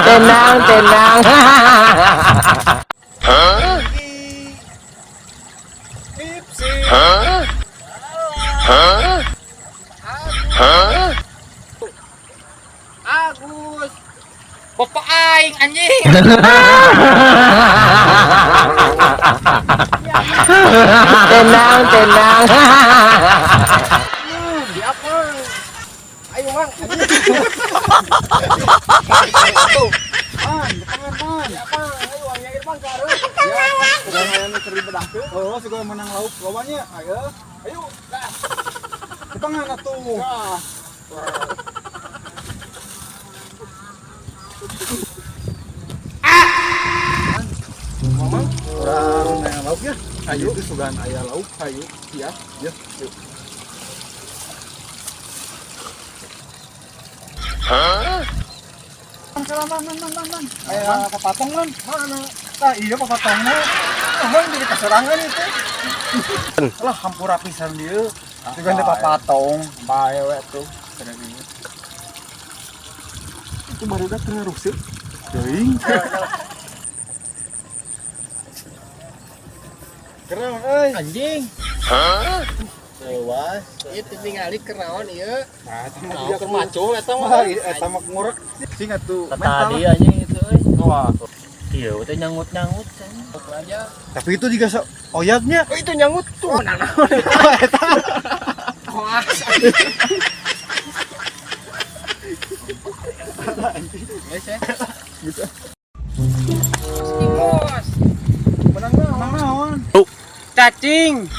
Tenang, tenang. Agus. Bapak aing anjing. Tenang, tenang. Di apa? Ayo, Mang. Man, depangan man. Apa? Ayo anjing Bang kareu. Ya, sugan aya nu keur dibedahkeun. Oh, sugan menang lauk lobanya. Ayo. Ayo. Depangan atuh. Nah. Mama, urang menang lauk ya. Ayo, itu sugan aya lauk, ayo. Iya, ya, yuk. Man, man, man, man, man. Aya papatong man. Mana? Tah iya papatongna. Emang jadi kasorangan itu. Lah hampura pisan dieu. Sugan teh papatong. Bae we tuh. Itu barudak tengah rusuk. Teuing. Keren euy. Anjing. Wah, itu tingali kenaon ieu. Nah, eta mah Naon keur macul eta mah. Wah, eta mah ngurek. Sing atuh Tadi anjing itu euy. Wah, Iya, teh nyangut-nyangut anjing. Aja. tapi itu juga so oyatnya. Oh, itu nyangut tuh. Nah, Eta. Hoas. Geus ya. Gitu. Bos. Menang naon? Cacing.